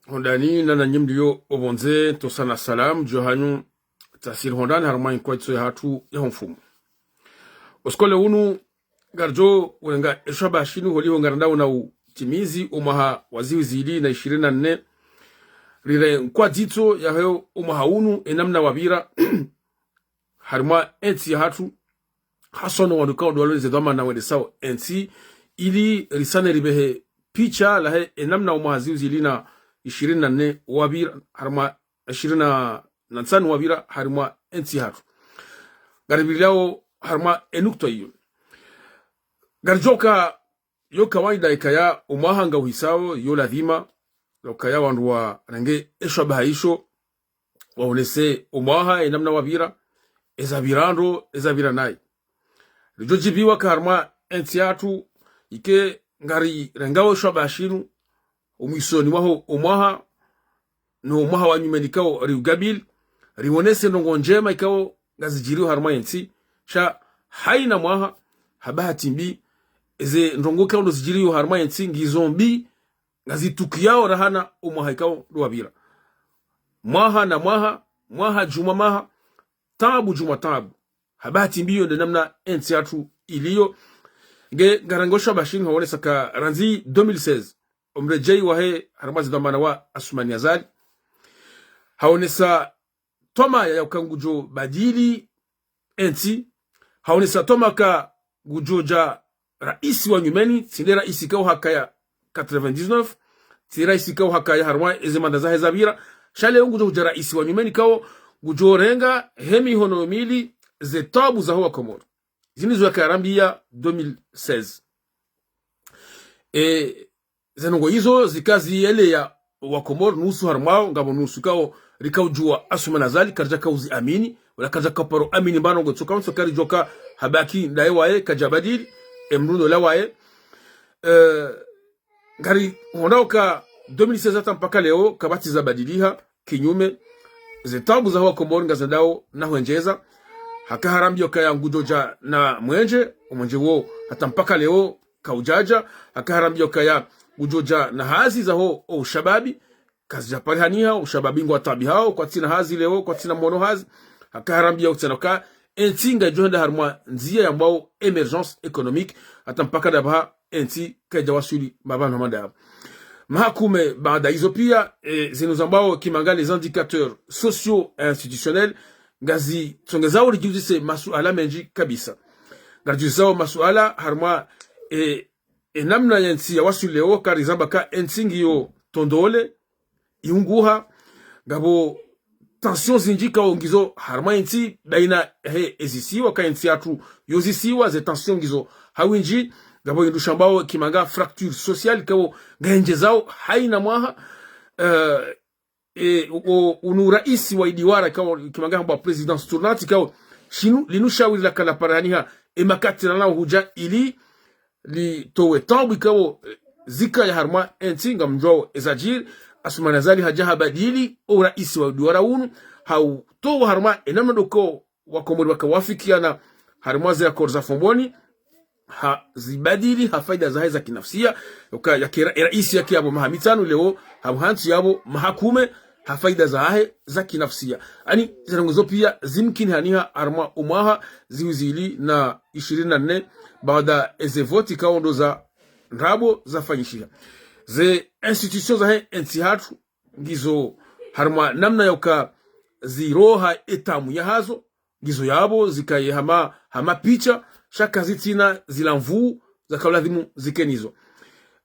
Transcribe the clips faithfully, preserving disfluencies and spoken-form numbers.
hondani na nanyi mlio opvondze, ntsosa na salamu djuu hanyu, tsasiri hondani harumwa inkwatso yahatru ya homfumo. Osikole unu, ngaridjo urenga eshabaha shinu holiho ngarendao na utimizi omwaha wa zihwi zili na ishirini na nne. Rire nkwadzitso yahe omwaha unu enamna wapvira harimwa entsi yahatru, haswa no wandru kao ndo walio ne ze dhwamana wendesao entsi, ili risane ripvehe picha lahe enamna omwaha zihwi zili na ishirini na nne wapvira harimwa ishirini na ntsanu wapvira harimwa entsi yahatru. Ngaripvirilao harimwa enukta iyo. Ngaridjo uka yo kawaida ikaya omwaha ngauhisao, yo ladhima ukaya wandru warenge eshabaha isho, waonese omwaha enamna wapvira, ezapvira ndro, ezapvira nayi. Ridjo djiviwa ka harimwa entsi yahatru, ike ngarirengao eshabaha shinu omwisoni mwaho omwaha, no mwaha wa nyumeni kao riugabili, rionese ndrongoo ndjema ikao ngazidjiriyo harimwa entsi. Sha haina mwaha, ha bahati mbi, eze ndrongoo kao ndo zidjiriyo harimwa entsi ngizo mbi, ngazitukiyao rahana omwaha ikao ndo wapvira. Mwaha na mwaha, mwaha djumwa mwaha, taabu djumwa taabu. Ha bahati mbi iyo nde namna entsi yahatru iliyo. Nge ngarengao eshabaha shinu haonesa ka randzi deux mille seize, omredjeyi wahe harimwa ze dhwamana wa Assoumani Azali, haonesa twamaya ya uka ngudjo badili entsi, haonesa twamaya ka ngudjo dja raisi wa nyumeni, tsi nde raisi kao hakaya quatre-vingt-dix-neuf, tsi raisi kao hakaya harimwa eze manda zahe zapvira, sha leo ngudjo hudja raisi wa nyumeni kao ngudjo renga he mihono mili ze taabu zaho wa Komori. Zinu zo yakarambiya deux mille seize. E, ze ndrongoo izo zika ziyeleya wa Komori nusu harimwao, ngapvo nusu kao rikaudjuwa Assoumani Azali, karidjaka uziamini, wala karidjaka paro amini mbano ngwe tsoka mso karidjoka habaki ndaye waye, kadjabadili, emrundo la waye. Eh, ngarihondrao ka deux mille seize hata mpaka leo, kapvatsi zabadiliha, kinyume, ze taabu zaho wa Komori ngazendao na hwendjeza. Haka harambiwa kaya ngudjo dja na mwenje, omwenje wo hata mpaka leo kaudjadja. Haka harambiwa kaya ngudjo dja na hazi zaho oushababi, kazidja parihaniha, oushababi ngwataabihao, kwatsina hazi leo, kwatsina mwono hazi. Haka harambiwa utsena ka entsi ngaidjo henda harimwa ndzia yambwao émergence économique, hata mpaka ndapvaha entsi kaidja waswili mapvanu hama ndapvo. Mahakume baada izo pia, e, zinu zambwao kimanga les indicateurs socio-institutionnels, ngazitsongezao ridjiuzise masuala mendji kabisa. Ngaridjiuzisao masuala harimwa, e, e namna yentsi yawaswili leo, karizamba ka entsi ngiyo tondole, iunguha, ngapvo tension zindji kao ngizo harimwa entsi, baina he ezisiwa, ka entsi yahatru yo zisiwa, ze tension ngizo ha windji, ngapvo indru shambwao kimanga fracture sociale, kao ngaendjezao haina mwaha, eh, e, o, o, unu raisi wa idiwara, kao kimanga hambwa présidence tournante, kao shinu, linu shawiri la kala parihaniha, e makati rana hudja ili litowe taabu ikao, eh, zikaya harimwa entsi ngamdjuao ezadjiri. Assoumani Azali hadja habadili o raisi wa duara unu, hautowa harimwa enamna ndo kao wa Komori waka wafikiana harimwa ze accords za Fomboni, hazibadili ha faida zahe za kinafsia, yoka yake ra-, raisi yake yapvo maha mitsanu leo, hapvo hantsi yapvo mahakume, ha faida zahe za kinafsia. Ani, ze ndrongoo zo pia zimkini haniha harimwa omwaha zihwi zili na ishirini na nne, baada eze voti kao ndo za ndrabo zafanyishiha. Ze institutions zahe entsi yahatru, ngizo harimwa namna yoka ziroha etamu yahazo, ngizo yapvo zikaye hama, hama picha, sha kazitsina zila nvuu zaka ladhimu zike nizo.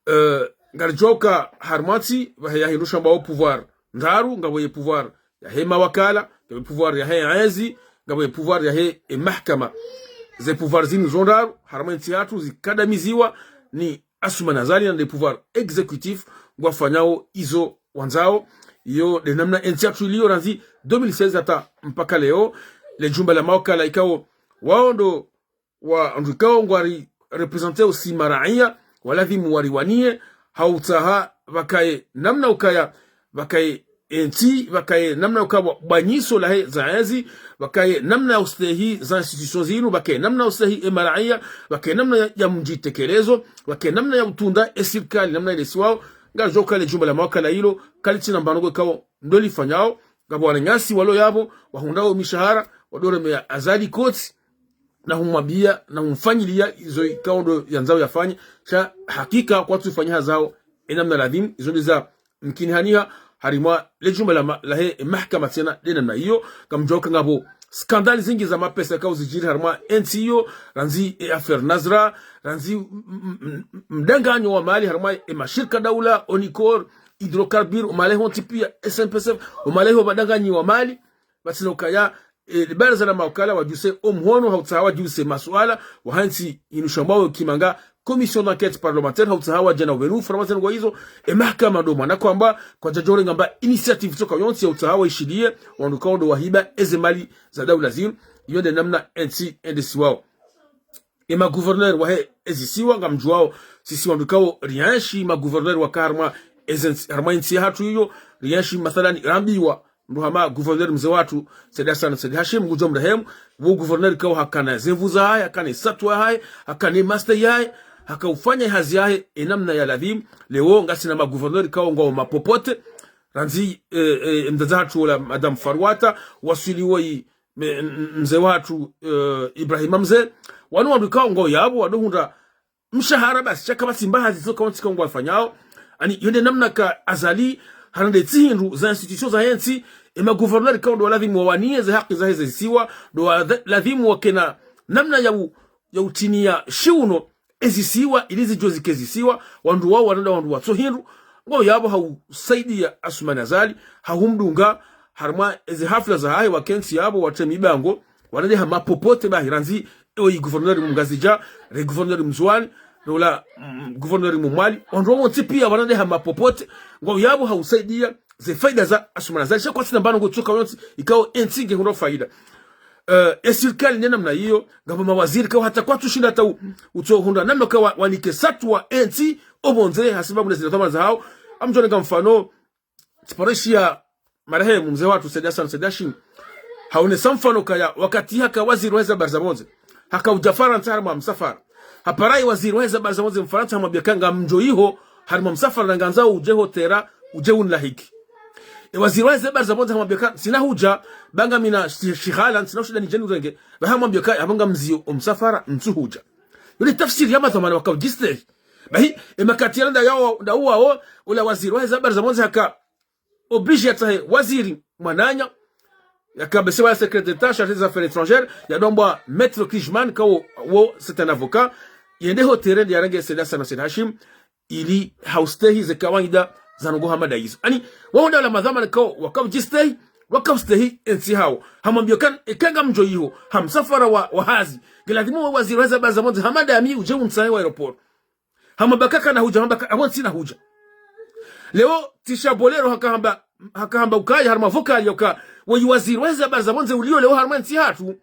Eh, ngaridjuao ka harimwa ntsi, pvahe ya hindru shambwao pouvoir ndraru, ngapvo ye pouvoir yahe mawakala, ngapvo ye pouvoir yahe ezi, ngapvo ye pouvoir yahe, e, mahakama. Ze pouvoir zinu zo ndraru, harimwa entsi yahatru zikadamiziwa ni Assoumani Azali na nde pouvoir exécutif, ngwafanyao izo wandzao. Iyo nde namna entsi yahatru iliyo randzi deux mille seize hata mpaka leo. Le djumba la mawakala ikao wao ndo wandru ikao ngwari représenteo si maraiya, waladhimu wariwanie, hautsaha pvakaye namna ukaya, pvakaye entsi, pvakaye namna ukaya bwanyiso lahe za ezi, pvakaye namna ya ustehi za institutions zinu, pvakaye namna ya ustehi e maraiya, pvakaye namna ya, ya mdjitekelezo, pvakaye namna ya utunda e sirikali, namna ilesiwao, Ngadjoka le jumba la mawakala ilo, kalitsina mbano ikao ndo lifanyao, ngapvo wananyasi walo yapvo, wahundrao mishahara, wadoreme ya Azali koti, na humwambia, na humfanyilia izo ikao ndo yandzao yafanye, sha hakika kwatsu fanya hazi yawo, enamna ladhimu, izo ndiza mkinihaniha, harimwa le jumba la ma-, lahe mahakama tsena, ndenamna iyo, ngamdjoka ngapvo scandale zinji za mapesa ikao zijiri harimwa entsi iyo, randzi e affaire Nazra, randzi m-, m-, m-, mdanganyo wa mali harimwa e mashirika daula, Onicor, Hydrocarbures, omalaho ntsi pia, S N P S F, omalaho madanganyi wa mali, batsina ukaya, e, baraza la mawakala wadjuse omhono, hautsaha wadjuse masuala, wahantsi inu shambao kimanga commission d'enquête parlementaire, hautsaha wadjana ubenufu, ramazan kwa izo, e mahakama ndo mwana kwamba, kwadjadjore ngamba initiative tsoka yontsi, hautsaha waishilie, wandru ikao ndo wahiba eze mali za daula zinu, iyo nde namna entsi endesiwao. E magouverneur wahe ezisiwa ngamdjuwao, sisi wandru ikao rienshi magouverneur waka harimwa eze ntsi, harimwa entsi yahatru iyo, rienshi mathalani rambiwa, mndru hama gouverneur mze watru, Said Hassan Said Hashim, ngudjo mrehemu, wo gouverneur ikao hakana zenvu zahahe, hakana esatwa yahahe, hakana emaster yahahe, hakaufanya hazi yahe, enamna ya ladhimu, leo ngasina magouverneur ikao ngwao mapopote, randzi, e, e, mdzadze hatru ola Madame Farouata, waswili woyi, me-, m-, m-, mze watru, e, Ibrahima Mze, wanu wandru ikao ngwao yapvo, wadohundra mshahara basi, sha kapvatsi mba hazi zoka wontsi ikao ngwafanyao. Ani, iyo nde namna ka Azali, harende tsi hindru za institution za entsi, e magouverneur ikao ndo waladhimu wawanie ze haki zahe zezisiwa, ndo wa-, ladhimu wakena namna ya u-, ya utiniya shiuno, ezisiwa, ili zidjo zike zisiwa, wandru wao wananda wandru watso hindru, ngwao yapvo hausaidia Assoumani Azali, hahumdunga, harimwa eze hafla zahahe wakentsi yapvo, watre mibango, wanade hama popote bahi randzi, ewe gouverneur Mngazidja, re gouverneur Mndzuwani, re ula, mm, gouverneur Mmwali, wandru wontsi pia wanade hama popote, ngwao yapvo hausaidia, ze faida za Assoumani Azali, sha kwatsina mbano ngotsoka yontsi, ikao entsi ngehundra faida. Eh, e sirikali nde namna iyo, ngapvo mawaziri ikao hata kwatsushinda hata u-, utsohundra namna ka wa-, wanike satwa entsi, opvondze, hasibabu ne zile dhwamana zahao, ngamdjo nanga mfano, tsipareshi ya marehemu mze watru Said Hassan Said Hashim. Haonesa mfano kaya wakati haka waziri waheze habari za pvondze. Hakaudja Farantsa harimwa msafara. Hapara ye waziri waheze habari za pvondze Mfarantsa hamwambia ka ngamdjo iho harimwa msafara na ngandzao udje hotera udje unilahiki. E waziri waheze habari za pvondze hamwambia ka ntsina hudja, ba ngamina shi-, shihala, ntsina ushinda nidje nirenge. Ba hamwambia ka yapvo ngamzio omsafara ntsuhudja. Yule tafsiri ya madhwamana wakaudjistehi. Bahi, e makati yala nda yawo, nda uwawo, ula waziri waheze habari za pvondze haka obligé yatsahe waziri mwananya, yaka bese wa secrétaire d'État chargé des affaires étrangères, yadombwa Maître Klijman, ikao wo c'est un avocat, yende hotera nde yarenge Said Hassan Said Hashim, ili haustehi ze kawaida za ndrongoo hama nda izo. Ani, wao nda ula madhwamana ikao wakaudjistehi, wakaustehi entsi hao. Hamwambia ka, eka ngamdjo iho, ha msafara wa, wa hazi, ngeladhimu wo waziri waheze habari za pvondze, hama ndami udje untsahe wa aéroport. Hamwambia ka kana hudja, hamwambia ka, apvo ntsina hudja. Leo, tsi sha Bolero hakahamba, hakahamba ukaya, harimwa vocal ya uka, woyi waziri waheze habari za pvondze ulio leo harimwa entsi yahatru.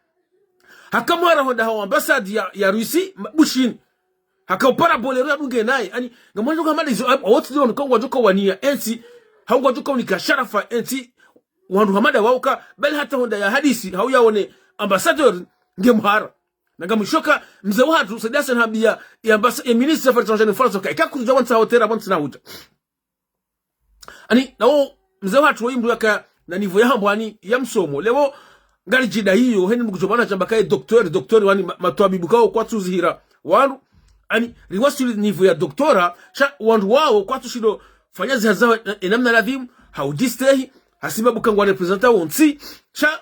Hakamwara honda ha ambassade ya, ya Russie, ma-, Bushini. Hakaupara Bolero yadunge naye. Ani, ngamwandzo hama nda izo, a-, awotsi leo nuka ngwadjoka wania entsi, hau ngwadjoka unika sharafa entsi, wandru hama nda wao ka, bali hata honda ya hadisi, hau yaone ambassadeur, ngemhara. Na ngamwishoka, mze watru, Said Hassan hambia, ya ambas-, ya ministre des affaires étrangères Farantsa, ka, eka kutsudja wantsaha hotera, apvo ntsina hudja. Ani, nawo, mze watru woyi mndru yaka, na niveau ya hambwani, ya msomo. Leo, ngaridjida iyo, heni mndru kudjopvana shamba kaye docteur, docteur wani ma-, matwabibu ikao kwatsuzihira wandru. Ani, riwaswili niveau ya doctorat, sha wandru wao kwatsushindo fanya zihazi zawo, e, enamna ladhimu, haudjistehi, hasibabu ka ngwa représentants wontsi, sha,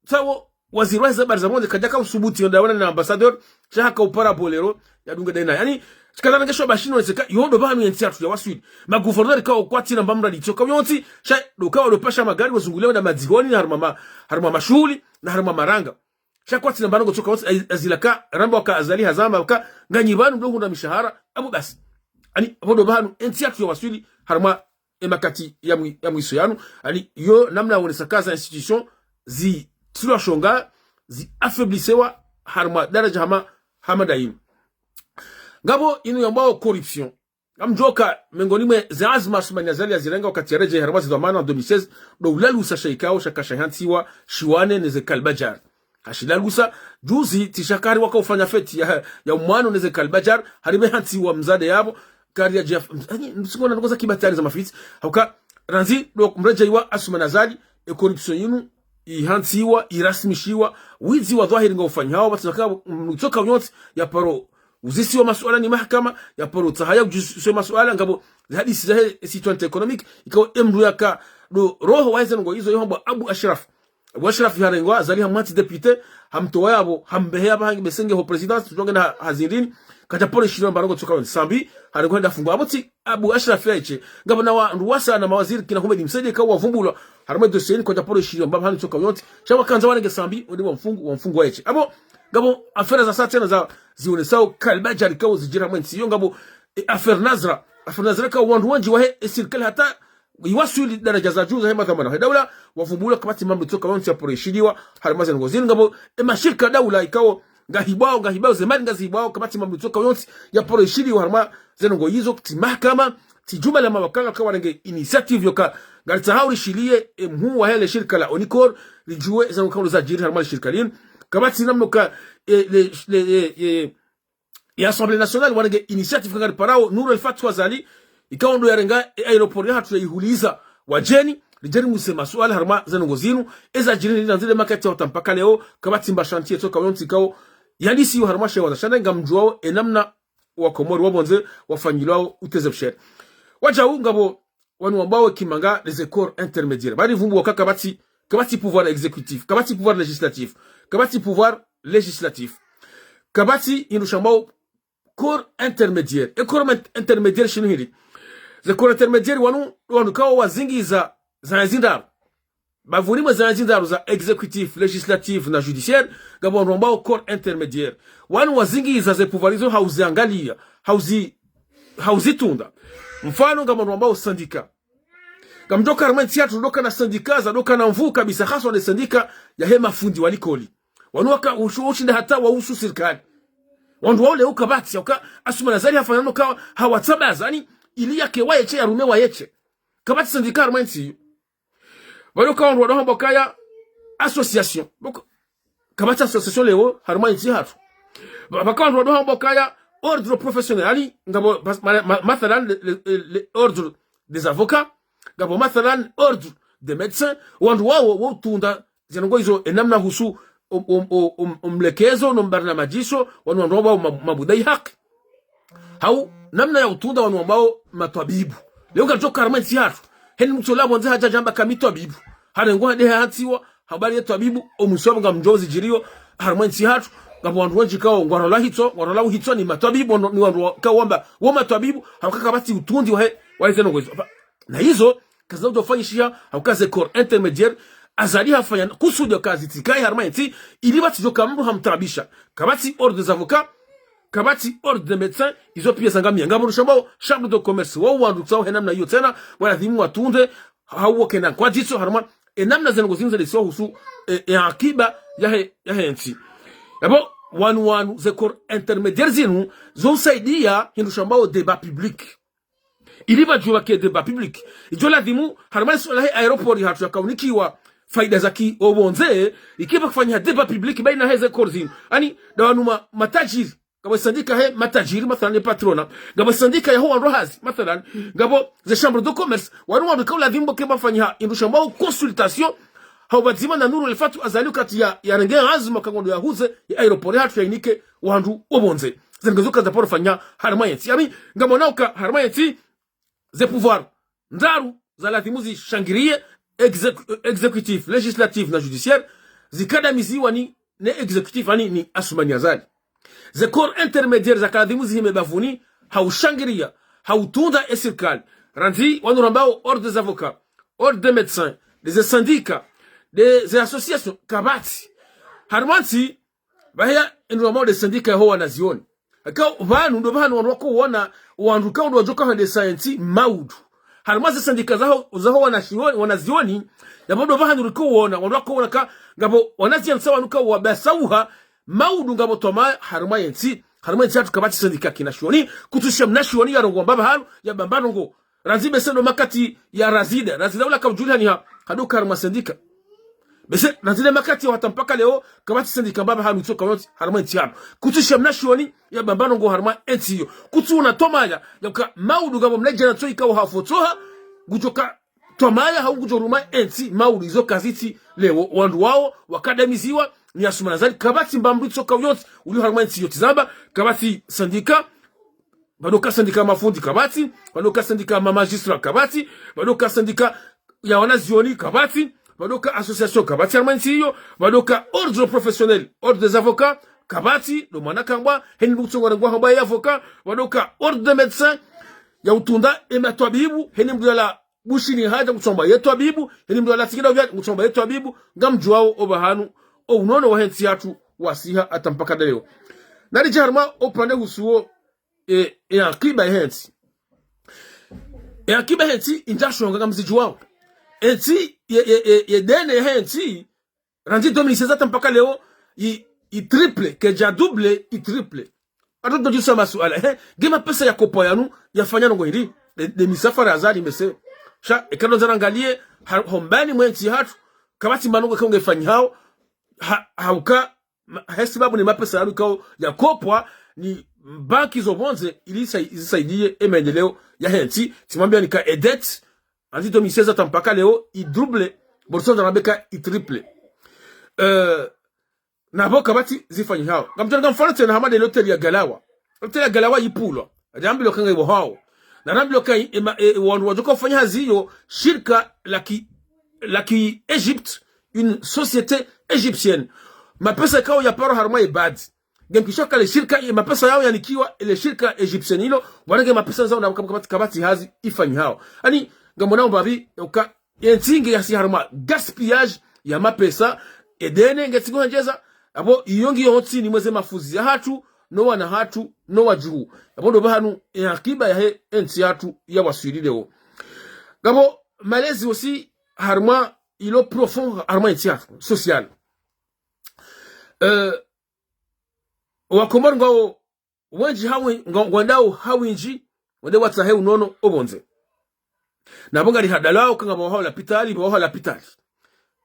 tsawo, waziri waheze habari za pvondze kadjaka usubuti yonda yaonane na ambassadeur, sha hakaupara Bolero, yadunge ndaye naye. Ani, shikadhana ngesho bashino netseka, yo ndo pvanu yentsi yahatru yawaswili. Magouverneur ikao kwatsina mba mradi tsoka yontsi, sha ndo ikao ndo pasha magari wazungulia wenda madzihoni, harimwa ma-, harimwa mashuhuli, na harimwa maranga. Sha kwatsina mbano ngotsoka yontsi, a-, azila ka, ramba waka Azali hazamba waka, nganyi pvanu mdo hundra mishahara, apvo basi. Ani, apvo ndo pvanu, entsi yahatru yawaswili, harimwa emakati ya mwi-, ya mwiso yanu, ani, yo namna yaonesa ka za institution, zitrilwa shonga, zi affaiblisewa, harimwa daraja hama, hama nda inu. Ngapvo inu yambwao corruption. Ngamdjoka, mengoni mwe ze anzma Assoumani Azali yazirenga wakati yaredjei harimwa ze dhwamana deux mille seize, ndo ulalusa sha ikao shaka shahantsiwa shiwane neze kalbajar. Hashilalusa, juzi tsi sha kari wakaufanya feti ya, ya umwano neze kalbajar, haripve hantsiwa mzade yapvo, kari ya Jeff, ani, msiko na ndrongo za kibatari za mafitsi. Hauka, randzi, ndo mredjei wa Assoumani Azali, e corruption yinu, ihantsiwa, irasmishiwa, widzi wa dhwahiri nga ufanyihao, pvatsina ka, mtsoka unyotsi, ya paro uzisiwa masuala ni mahakama, ya paro tsahaya uzisiwa masuala, ngapvo, hadisi zahe, e situation économique, ikao emndru yaka, ndo roho wahe ze ndrongo izo, yohambwa Abu Ashraf. Abu Ashraf harengwa, Azali hamwatsi député, hamtowa yapvo, hambehe yapvo hangi besenge ho présidence, tutonge na ha-, hazindini, kadja paro ishiliwa mba ndrongo tsoka yontsi. Sambi, harengwa henda fungwa. Apvo tsi, Abu Ashraf yaeshe. Ngapvo na wandru wasa na mawaziri kina Houmed Msaidie ikao wavumbulwa, harumwa e dossier yinu kadja paro ishiliwa mba hanu tsoka yontsi. Sha wakandza wanenge Sambi, wende wamfungu, wamfungu waeshe. Apvo, ngapvo, affaire za sa tsena za, zionesao, kalibadjali ikao zidjiri harumwa entsi iyo, ngapvo, e, affaire Nazra. Affaire Nazra ikao wandru wendji wahe, e, sirikali hata, iwaswili daraja za juu zahe madhwamana he daula, wavumbula kapvatsi mambo tsoka yontsi ya paro ishiliwa, harumwa ze ndrongo zinu ngapvo, e mashirika daula ikao, ngahibwao, ngahibwao, ze mali ngazihibwao, kapvatsi mambo tsoka yontsi ya paro ishiliwa, harumwa ze ndrongo izo, tsi mahakama, tsi djumba la mawakala ikao warenge initiative yoka, ngaritsahao rishiliye, e mhuu wahe le shirika la Onicor, ridjuwe ze ndrongo ikao zadjiri, harumwa le shirika linu, kapvatsi namna ka, e, le, le, e, e, ya Assemblée Nationale, warenge initiative kangari parao, Nour El Fath Azali, ikao ndo yarenga, e, aéroport yahatru yayihuliza, wadjeni, ridjeri muse masuala harumwa ze ndrongo zinu, eza djiri ni nandzile makati ya utampaka leo, kapvatsi mba chantier tsoka yontsi ikao, yandisi yo harumwa shewa za shana, ngamdjuwao, e namna wa Komori wa pvondze, wafanyilwao, uteze bushere. Wadjau ngapvo, wanu wambwao kimanga les corps intermédiaires. Bari vumbu waka kapvatsi, kapvatsi pouvoir exécutif, kapvatsi pouvoir législatif, kapvatsi pouvoir législatif. Kapvatsi hindru shambwao corps intermédiaire. E corps in-, intermédiaire shinu hindri. Ze corps intermédiaire wanu, wanu ikao wazingiza, za zindraru. Bapvuni mwe za zindraru za exécutif, législatif na judiciaire, ngapvo wandru wambwao corps intermédiaire. Wanu wazingiza ze pouvoir izo hauziangalia, hauzi, hauzitunda. Mfano ngapvo wandru wambwao syndicat. Ngamdjoka harumwa entsi yahatru ndo kana syndicat, za ndo kana nvuu kabisa, haswa nde syndicat yahe mafundi wa likoli. Wanu waka ushu-, ushinda hata wahusu sirikali. Wandru wao leo kapvatsi, yauka Assoumani Azali hafanya no ka hawatsaba Azali, ili yake waeshe, yarume waeshe. Kapvatsi syndicat harumwa entsi iyo. Pvalo ka wandru wado hamba kaya association. Boko, kapvatsi association leo, harumwa entsi yahatru. Ba-, pvaka wandru wado hamba kaya ordre professionnel, ani, ngapvo, bas-, ma-, ma-, mathalan, le, le, le ordre des avocats, ngapvo mathalan ordre des médecins, wandru wao, wo utunda, ze ndrongo izo, e namna husu, um, um, um, um, umlekezo, no mbarnamadjisho, wanu wandru wao ma-, mabudai haki. Hau, namna ya utunda wanu wambwao matwabibu. Leo ngadjoka harumwa entsi yahatru. Heni mtsola pvondze hadja djamba ka mi twabibu. Harengwa hade hahantsiwa, habari ye twabibu, omwiso wapvo ngamdjo zidjiriyo, harumwa entsi yahatru, ngapvo wandru wendji ikao, ngwarolwa hitswa, ngwarolwa hitswa ni matwabibu, wano-, ni wandru wa-, ikao wamba, wo matwabibu, hauka kapvatsi utundi wahe, wahe ze ndrongo izo. Apa, na izo, kazina udjo fanyishiha, hauka ze corps intermédiaire, Azali hafanya kusudi yauka zitsikaye harumwa entsi, ili pvatsidjoka mndru hamtaabisha. Kapvatsi ordre des avocats, kapvatsi ordre des médecins, izo pia zangamia. Ngapvo ndru shambwao chambre de commerce, wao wandru tsawo he namna iyo tsena, waladhimu watunde, hau wo kena nkwadziso, harumwa, e namna ze ndrongo zinu zendesiwa husu, e, e akiba yahe, yahe ntsi. Yapvo, wanu wanu, ze corps intermédiaire zinu, zo usaidia, hindru shambwao débat public. Ili pvadjuwa ke débat public. Idjo ladhimu, harumwa le suala he aéroport yahatru yakaunikiwa faida za ki opvondze, ikiba kufanya débat public baina he ze corps zinu. Ani, nda wanu ma-, matajiri. Ngapvo syndicat he matajiri, mathalan, e patronat. Ngapvo syndicat yaho wandru hazi, mathalan. Ngapvo ze chambre de commerce. Wanu wandru ikao ladhimu pvo ke pvafanyishiha hindru shambwao consultation. Hau pvadzima na Nour El Fath Azali wakati ya, yarenge anzma ka ngondo yahuze, ya aéroport yahatru yainike wandru opvondze. Ze ndrongo izo kazaparo fanya harumwa entsi. Ami, ngamonao ka harumwa entsi, ze pouvoir ndraru za ladhimu zishangiriye, exécu-, exécutif, législatif na judiciaire, zikadamiziwa ni, ne exécutif, ani ni Assoumani Azali. Ze corps intermédiaire zaka ladhimu zihime bapvuni, haushangiriya, hautunda e sirikali. Randzi wanu rambao ordre des avocats, ordre des médecins, des syndicats, des associations, kapvatsi. Harumwa entsi, pvaheya, hindru wambwao nde syndicat yaho wanazioni. Eka pvanu, ndo pvahanu wandru wakowona, wandru ikao ndo wadjoka hwendesa entsi, maudu. Harumwa ze syndicat zaho, zaho wanashioni, wanazioni, yapvo ndo pvahanu rikowona, wandru wakowona ka, ngapvo wanazioni sa wanu ikao wabasauha, maudu ngapvo twamaa, harumwa yentsi, harumwa yentsi yahatru kapvatsi syndicat kinashioni, kutsusha mnashioni yarongoa mbapvi hanu, yabamba ndrongo. Randzi bese ndo makati ya Razida. Razida ula kaudjulihaniha, hadjoka harumwa syndicat. Bese, na zile makati ya hata mpaka leo, kapvatsi sendika mbapvi hanu itsoka yontsi, harumwa entsi hanu. Kutsi shamna shioni, ya bambano ngo harumwa entsi iyo. Kutsi una twamaya, ya uka maudu ngapvo mnadjana tso ikao hafotsoha, ngudjoka twamaya hau ngudjo ruma entsi, maudu izo kazitsi leo, wandru wao, wakadamiziwa, ni Assoumani Azali, kapvatsi mbamdu itsoka yontsi, ulio harumwa entsi iyo tsi zamba, kapvatsi sendika, pvanu ka sendika mafundi kapvatsi, pvanu ka sendika ma magistrat kapvatsi, pvanu ka sendika ya wanazioni kapvatsi, pvanu ka association kapvatsi harumwa entsi iyo, pvanu ka ordre professionnel, ordre des avocats kapvatsi, ndo mwana kangwa, heni mbutsongo ngwa hamba ya avocat, pvanu ka ordre des médecins, ya utunda ematwabibu, heni mdru yalawa Bushini hadja ngutsamba ye twabibu, heni mdru yalawa Singida udja ngutsamba ye twabibu, ngamdjuwao opvahanu, o unono wahe ntsi yatru wasiha hata mpaka leo. Naridje harumwa opvande uhusuo, e, e ankiba yahe ntsi. E ankiba yahe ntsi indjashonga ngamzidjuwao. Entsi, ye, ye, ye, ye dene yahe ntsi, randzi deux mille seize hata mpaka leo, i, i triple, kaidja double, i triple. Hata ndo djusa masuala, he, nge mapesa yakopvwa yanu, yafanya ndrongo hindri, nde, nde misafara ya Azali mese. Sha, eka ndo ndzara ngaliye, ha, hombani mwe ntsi hatru, kapvatsi manongo ikao ngefanyihao, ha, ha uka, ma, he sababu ni mapesa yanu ikao yakopvwa, ni banki zo pvondze, ili sa, zisaidiye, e maendeleo yahe ntsi, tsimwambia nika e dette, randzi deux mille seize hata mpaka leo, i double, borso ndzara mbeka i triple. Eh, na pvo kapvatsi zifanyihao. Ngamdjo ngamfano tsena hama nde l'hôtel ya Galawa. L'hôtel ya Galawa ipvulwa. Rambilwa ka ngaibohwao. Na rambilwa ka i, e ma, e, wandru wadjoka ufanya hazi iyo, shirika la ki, la ki Egypte, une société égyptienne. Mapesa ikao yaparwa harumwa ibadi. Ngemkisha ka le shirika, e mapesa yao yanikiwa, le shirika égyptienne ilo, wana nge mapesa zao na kapvatsi, kapvatsi hazi ifanyihao. Ani, ngamwonao mbapvi, uka, entsi nge yasi harumwa gaspillage ya mapesa, e dene nge tsi nguhendjeza, apvo iyo ngiyo hontsi ni mweze mafuzi yahatru, no wana hatru, no wadjuhu. Apvo ndo pvahanu e ankiba yahe entsi yatru yawaswili leo. Ngapvo malezi aussi harumwa ilo profond harumwa entsi yatru, social. Eh, Wakomori ngwao wendji hawi, ngwa, ngwendao hawindji, wende watsahe unono opvondze. Na pvo ngari hadalao ka ngapvo waha lapitali, pvo waha lapitali.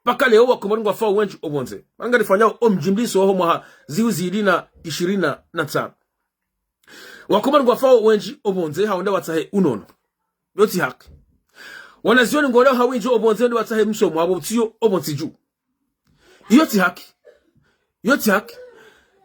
Mpaka leo Wakomori ngwafao wendji opvondze. Mana ngarifanyao omdjimliso waho mwaha zihwi zili na ishirini na ntsanu. Wakomori ngwafao wendji opvondze, ha wende watsahe unono. Iyo tsi haki. Wanazioni ngwendao hawindji opvondze, wende watsahe msomo, apvo utsiyo opvo ntsi dju. Iyo tsi haki. Iyo tsi haki.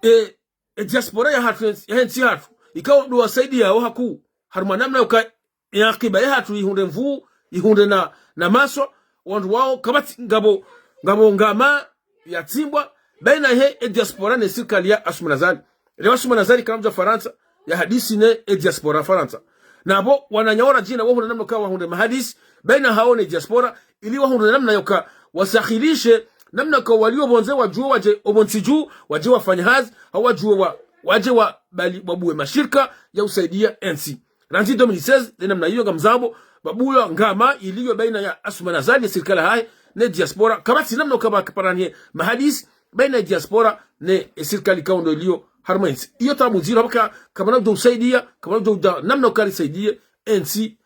E, e diaspora yahatru, yahe ntsi hatru, ikao ndo wasaidiao hakuu, harumwa namna uka, e ankiba yahatru ihundre nvuu, ihundre na, na maswa, wandru wao, kapvatsi ngapvo, ngapvo ngama yatsimbwa, baina he, e diaspora ne sirikali ya Assoumani Azali. Leo Assoumani Azali kana mdja Farantsa, yahadisi ne, e diaspora Farantsa. Na pvo, wananya wara djina, wahundre namna ka wahundre mahadisi, baina hawo ne diaspora, ili wahundre namna yoka wasahilishe, namna ka walio pvondze wadjuwe wadje opvo ntsi dju, wadje wafanye hazi, hau wadjuwe wa, wadje wa, bali, wabuwe mashirika ya usaidia entsi. Randzi deux mille seize, nde namna iyo ngamzambo, pvabulwa ngama iliyo baina ya Assoumani Azali, sirikali yahahe, ne diaspora, kapvatsi namna uka pvakiparanihe mahadisi, baina ya diaspora, ne, e sirikali ikao ndo iliyo harumwa entsi. Iyo tabu ndziro, hapvo ka, kapvana udjo usaidia, kapvana udjo uda, namna uka risaidia entsi,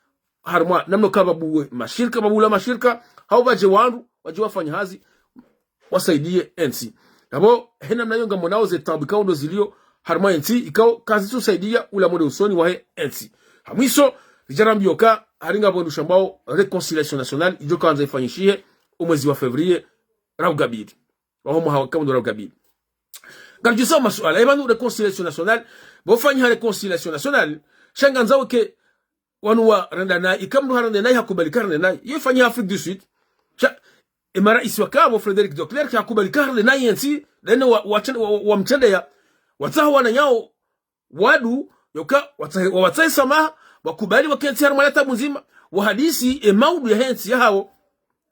harumwa, namna uka pvabuwe mashirika, pvabulwa mashirika, hau pvadje wandru, wadje wafanye hazi, wasaidie entsi. Apvo, he namna iyo ngamwonao ze tabu ikao ndo ziliyo, harumwa entsi, ikao kazitsusaidia ula mwendo usoni wahe entsi. Ha mwiso, ridja rambio ka, hari ngapvo ndru shambwao réconciliation nationale, idjo kandza ifanyishihe, omwezi wa février, raugabili. Waho mwaha wa kamwe ndo raugabili. Ngaridjusao masuala, e pvanu réconciliation nationale, pvo fanyiha réconciliation nationale, sha ngandzao ke, wanu warenda nayi, ika mndru harenda nayi, hakubali ka harenda nayi. Iyo ifanyiha Afrique du Sud. Sha, e maraisi wakapvo Frédéric de Klerk hakubali ka harenda nayi entsi, dene wa, wa, wa, wa, wamtrendeya. Watsaha wananyao, wandru, yoka, watsahe, wa, watsahe samaha, wakubali wakentsi harumwa la tabu ndzima, wahadisi, e maudu yahe ntsi yahawo.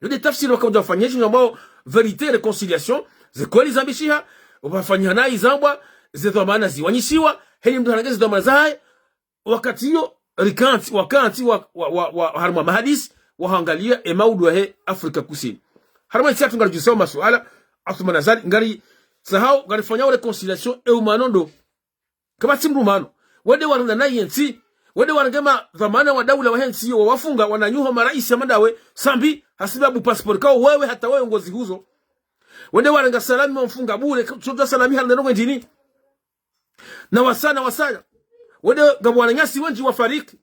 Yo nde tafsiri waka udja wafanyishiha ambao vérité, réconciliation, ze kweli zambishiha, wafanyiha nayi zambwa, ze dhwamana ziwanyishiwa, heni mndru hanange ze dhwamana zahahe, wakati iyo, rikantsi, wakantsi wa, wa, wa, wa, harumwa mahadisi, wahangalia e maudu yahe Afrika Kusini. Harumwa entsi yatru ngaridjusao masuala, Assoumani Azali, ngarisahao, ngarifanyao réconciliation, e umanondo. Kapvatsi mndru mano. Wende warenda nayi entsi, wende warenge madhwamana wa daula wahe ntsi iyo, wawafunga, wananyuho maraisi hama ndawe, sambi, hasibabu passeport kao wewe hata wewe ngozi huzo. Wende warenga salami wamfunga bure, tsoja salami hali ndrongoo ndrini. Na wasaya, na wasaya. Wende ngapvo wananyasi wendji wafariki.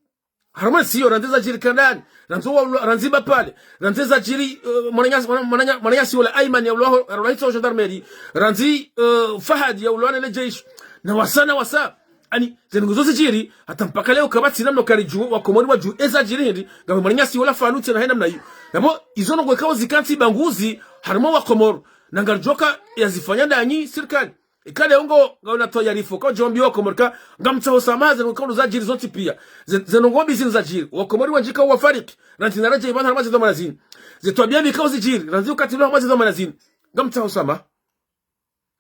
Harumwa entsi iyo, randzi zadjiri Kandani, randzi wa, randzi Bapale, randzi zadjiri, eh, mwananyasi, mwana-, mwananya-, mwananyasi wola Ayman yaulwaho, yaulwaho hitswa gendarmerie, randzi, eh, Fahad yaulwaho ne le jeshi. Na wasaya, na wasaya. Yaani, ze ndrongoo zo zidjiri, hata mpaka leo kapvatsi namna ukaridjuwa, Wakomori wadjuwe ezadjiri hindri, ngapvo mwananyasi wola Fahad tsena he namna iyo. Yapvo, izo ndrongoo ikao zikantsi banguzi, harumwa Wakomori. Na ngaridjuwa ka yazifanya ndanyi sirikali. Ikale ungo, ngauna tayarifu, kao djombi Wakomori ka, ngamtsaho samaha, ze ndrongoo ikao zadjiri zontsi pia. Ze, ze ndrongoo mbi zinu zadjiri. Wakomori wendji ikao wafariki. Randzi na radja ipvanu harumwa ze dhwamana zinu. Ze twabia mbi ikao zidjiri. Randzi wakati ulawa harumwa ze dhwamana zinu. Ngamtsaho samaha.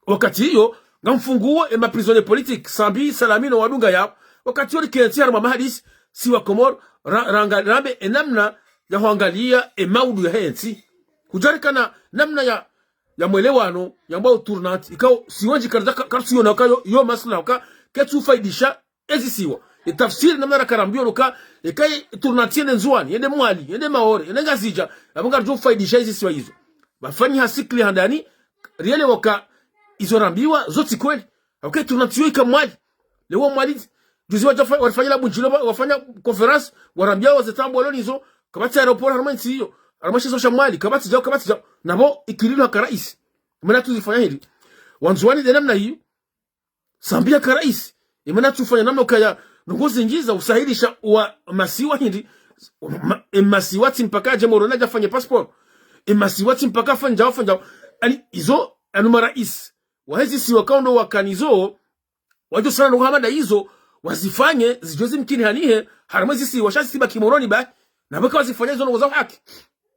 Wakati iyo, ngamfunguo ema prisonniers politiques, Sambi, Salami no wadunga yao. Wakati iyo rikentsi harumwa mahadisi, si Wakomori, ra-, ranga-, rambe enamna ya hwangalia emaudu yahe ntsi. Kudjarikana namna ya, ya mwelewano, yambwao tournante, ikao si wendji karidja ka-, karitsuyona uka yo, yo maslaha uka, ketsufaidisha ezisiwa. Etafsiri namna rakarambiwa uka, eka ye tournante yende Ndzuwani, yende Mwali, yende Maore, yende Ngazidja, yapvo ngaridjo faidisha ezisiwa izo. Pvafanyiha cycle handani, rielewa uka izo rambiwa, zo tsi kweli. Apvo ke tournante iyo ika Mwali. Leo Mwali, juzi wadja fa-, warifanyila Bundjilo, wa-, wafanya conférence, warambia waze taabu walo nizo, kapvatsi aéroport harumwa entsi iyo, harumwa she isiwa sha Mwali, kapvatsi djao, kapvatsi djao, napvo ikililwa haka raisi. Mana tsuzifanya hindri. Wandzuwani nde namna iyo, Sambi yaka raisi. Imana tsufanya namna ukaya ndrongoo zindji za usahilisha wa masiwa hindri. Ma-, emasiwa tsi mpaka yadje Moroni yadje yafanye passeport. Emasiwa tsi mpaka yafanye djao, yafanye djao. Yaani, izo, yaani maraisi wahe zisiwa ikao ndo wakana izo, wadjo sana ndrongoo hama nda izo, wazifanye, zidjo zimkini hanihe, harumwa ezisiwa, sha zisibaki Moroni bahi. Na pvwaka wazifanya izo ndrongoo za uhaki.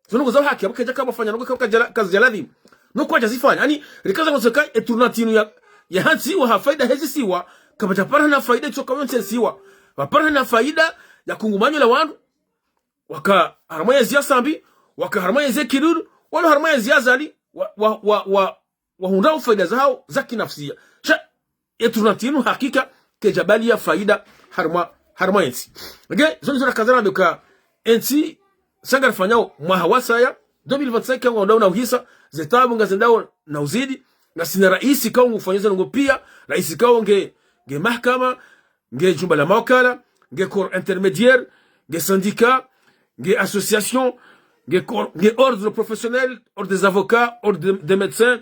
Zo ndrongoo za uhaki, apvo kedja kapvwafanya ndrongoo ka-, kadjala-, kazidja ladhimu. No kwadja zifanya. Yaani, rikaza ngoseka e tournante inu ya, ya hantsi wa ha faida he zisiwa, kapvadja parana faida itsoka yontsi esiwa. Pvaparana faida ya kungumanyo la wandru, waka harumwa yezi ya Sambi, waka harumwa yezi ya Kilulu, walo harumwa yezi ya Azali, wa, wa, wa, wa, wahundra faida zahao za kinafsia. Sha, e tournante inu hakika kedja bali ya faida harumwa, harumwa entsi. Nge, zo ndizo rakaza rambe uka entsi, sha ngarifanyao mwaha wasaya, deux mille vingt-cinq ngwandao na uhisa, ze taabu ngazendao na uzidi, ngasina raisi ikao ngufanya ze ndrongoo pia, raisi ikao nge, nge mahakama, nge djumba la mawakala, nge corps intermédiaire, nge syndicat, nge association, nge cor-, nge ordre professionnel, ordre des avocats, ordre de-, des médecins,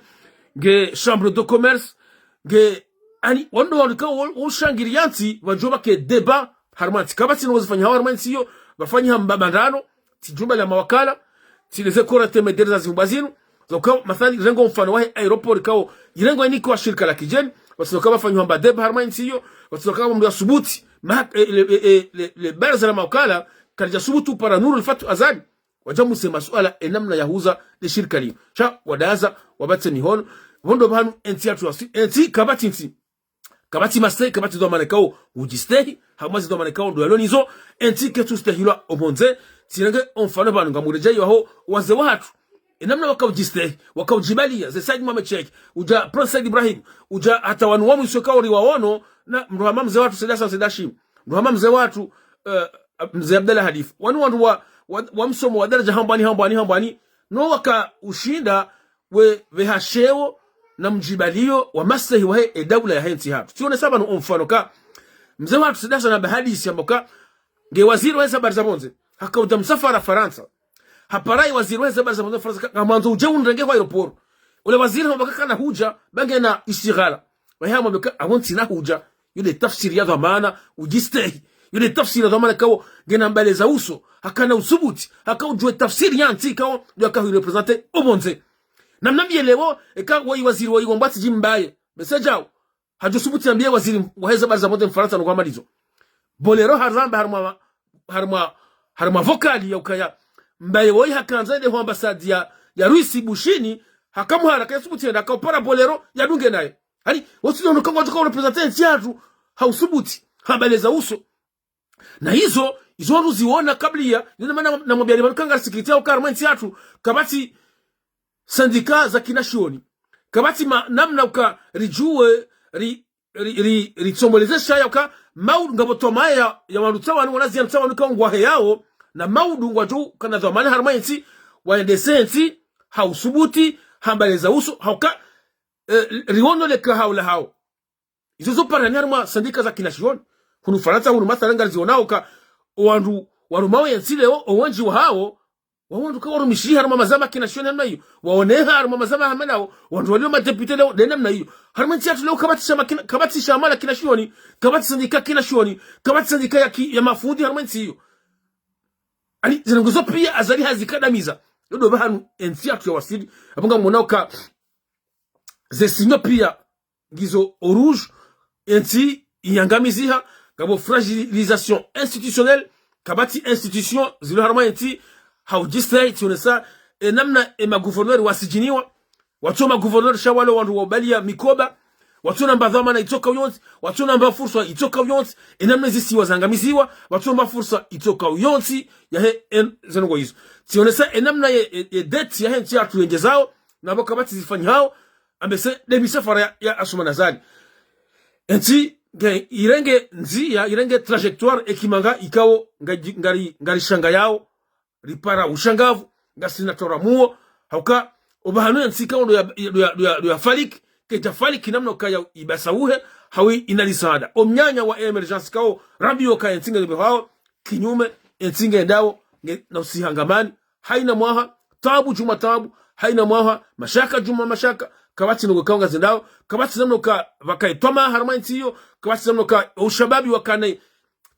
nge chambre de commerce, nge, yaani, wandru wandru ikao wo-, woshangiria ntsi, wadjo pvake débat, harumwa ntsi. Kapvatsi ndrongoo zifanyihao harumwa ntsi iyo, pvafanyiha mbambandrano, tsi djumba la mawakala, tsi leze corps intermédiaire za zihumbwa zinu, za uka, mathali, rengo mfano wahe aéroport ikao, irengo ini kwa shirika la kidjeni, watsina uka pvafanyihwa mba débat harumwa ntsi iyo, watsina uka mndru yasubuti, ma-, e, le, e, e, le, le baraza la mawakala, kalidja subutu para Nuru al Fatu Azali, wadja muse masuala enamna ya huza le shirika linu. Sha, wadaza, wapvatse mihono, pvo ndo pvanu entsi yatru wasi, entsi kapvatsi ntsi. Kapvatsi mastehi, kapvatsi dhwamana ikao udjistehi, harumwa ze dhwamana ikao ndo yalo nizo, entsi ketsu stehilwa opvondze, tsirenge omfano pvanu ngamredjeyi waho, wazee wahatru. Enamna waka udjistehi, waka udjibalia, ze Said Mohamed Cheikh, udja Prince Said Ibrahim, udja hata wanu wa mwiso ikao riwaono, na mdru hama mzee wahatru Said Hassan Said Hashim, mdru hama mzee wahatru, eh, mzee Abdallah Halif. Wanu wandru wa, wa, wa msomo wa daraja hambwani, hambwani, hambwani. No waka ushinda, we, we ha sheo na mdjibalio wa mastehi wahe e daula yahe ntsi hatru. Tsionesa pvanu omfano ka, mzee wahatru Said Hassan hamba hadisi hamba ka, nge waziri waheze habari za pvondze, haka udja msafara Farantsa. Hapara ye waziri waheze habari za pvondze Farantsa ka, ngamwandzo udje unirenge ho aéroport. Ule waziri hamba ka kana hudja, ba ngena ishtighala. Wahe hamwambe ka, apvo ntsina hudja. Yo nde tafsiri ya dhwamana udjistehi. Yo nde tafsiri ya dhwamana ikao ngena mbale za uso. Hakana usubuti. Haka udjuwe tafsiri ya ntsi ikao ndo yaka hu représenter opvondze. Namna mbiye leo, eka woyi waziri woyi wambwa tsi djimbaye. Message yao. Hadjo subuti yambiye waziri waheze habari za pvondze Mfarantsa no kwamalizo. Bolero haramba harumwa, harumwa, harumwa vocal ya ukaya. Mbaye woyi hakandza yende ho ambassade ya, ya Russie Bushini, hakamuhara, kaya subuti yende, haka upara Bolero, yadunge naye. Yaani, wotsi ndo nuka ngwadjo ka ureprésenter entsi yatru, ha usubuti, ha mbale za uso. Na izo, izo wandru ziona kabla ya, yo nde mana namwambia ni pvanu ka ngarisikitiao uka harumwa entsi yatru, kapvatsi syndicat za kina shioni. Kapvatsi ma-, namna uka ridjuwe, ri-, ri-, ri-, ritsomboleze shaya uka, maudu ngapvo twamaya ya, ya wandru tsawanu, wana ziyani tsawanu ikao ngwaheyao, na maudu ngwadjo kana dhwamana harumwa entsi, waendese entsi, ha usubuti, hamba leza uso, hauka, eh, riono le ka haula hao. Izo zo parani harimwa sandika za kinashioni. Hunu Farantsa, hunu mathalan ngarizionao ka wandru warumao yentsi leo, owendji wahao, wawandru ka warumishiha harimwa mazama kinashioni namna iyo. Waoneha harimwa mazama hama nao, wandru walio madepite leo, nde namna iyo. Harimwa ntsi yatru leo kapvatsi shama kina-, kapvatsi shama la kinashioni, kapvatsi sandika kinashioni, kapvatsi sandika ya ki-, ya mafundi harimwa ntsi iyo. Ani, zinu ngizo pia Azali hazikadamiza. Yo ndo pvahanu entsi yatru yawaswili. Apvo ngamonao ka ze signaux pia ngizo au rouge, entsi iyangamiziha, ngapvo fragilisation institutionnelle, kapvatsi institution zilo harimwa entsi, haudjistai, tsionesa, e namna e magouverneur wasijiniwa, watso magouverneur sha walo wandru waubaliya mikoba, watsona mba dhwamana itsoka uyontsi, watsona mba fursa itsoka uyontsi, e namna zisiwa zangamiziwa, watsona mba fursa itsoka uyontsi, yahe en-, ze ndrongoo izo. Tsionesa e namna ye, e, e dette yahe ntsi yatru yendjezao, na pvo kapvatsi zifanyihao, ambese nde misafara ya, ya Assoumani Azali. Entsi, nge, irenge ndziya, irenge trajectoire, ekimanga, ikao, nga, ngari, ngarishangayao, ripara ushangavu, ngasina tora muo, hauka, opvahanu yentsi ikao ndo ya, ndo ya, ndo ya, ndo ya faliki, kedja faliki namna ukaya ibasa uhe, hawi ina lisaada. Omnyanya wa émergence ikao, rabi yoka yentsi nge hao, kinyume, entsi nge ndao, nge na usihangamani, haina mwaha, tabu djumwa tabu, haina mwaha, mashaka djumwa mashaka, kapvatsi ndrongoo ikao ngazendao, kapvatsi namna uka pvakaye twamaa harimwa entsi iyo, kapvatsi namna uka ushababi wakane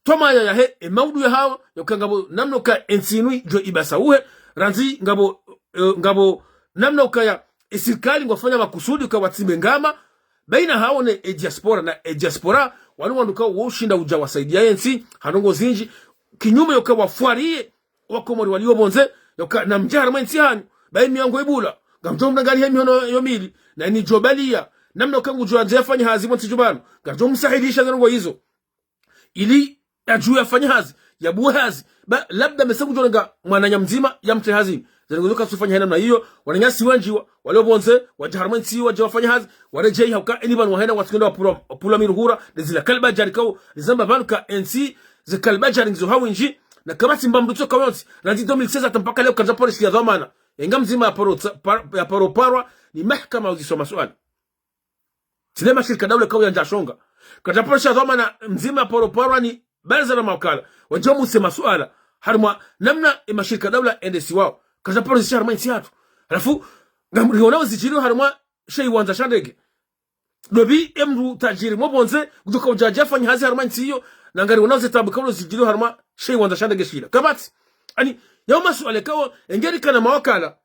twamaa ya, yahe, e maudu yahawo, yoka ngapvo namna uka entsi inu idjo ibasa uhe, randzi ngapvo, eh, ngapvo namna ukaya, e sirikali ngwafanya makusudi uka watsimbe ngama, baina hawo ne e diaspora, na e diaspora, wanu wandru ka wo ushinda udja wasaidiya yentsi, ha ndrongoo zindji, kinyume yoka wafwariye, Wakomori walio pvondze, yoka namdje harimwa entsi hanyu, bayi miyango ibula, ngamdjo mnangalihe mihono yo mili, na ini djo baliya, namna uka ngudjo andze yafanye hazi pvontsi djuu pvanu, ngamdjo msahilisha ze ndrongoo izo. Ili yadjuwe yafanye hazi, yabuwe hazi, ba, labda mesa ngudjo renga mwananya mdzima, yamtrie hazini. Ze ndrongoo izo kazitsufanya he namna iyo, wananyasi wendji wa, walio pvondze, wadja harimwa entsi, wadja wafanye hazi, waredjeyi hauka, eni pvanu wahenda, watsikenda wapvulwa, wapvulwa miruhura, nde zila kalibadjari ikao, nizamba pvanu ka entsi, ze kalibadjari ngizo hawindji, na kapvatsi mba mndru tsoka yontsi, randzi deux mille seize hata mpaka leo karidja paro rishiya dhwamana. Enga mdzima ya paro tsa-, par-, ya paro parwa ni mahakama uziswa masuala. Tsi nde mashirika daula ikao yandza shonga. Karidja paro rishiya dhwamana mdzima ya paro parwa ni baraza la mawakala. Wadjo muse masuala. Harimwa namna e mashirika daula yendesiwao. Karidja paro rishiya harimwa entsi yatru. Halafu, ngamrionao zidjiriyo harimwa she iwandza sha ndege. Ndopvi emndru tajiri mo pvondze, ngudjoka udja yafanye hazi harimwa entsi iyo, na ngarionao ze tabu ikao zidjiriyo harimwa she iwandza sha ndege shila. Kapvatsi, ani, yao masuala ikao, engeri kana mawakala,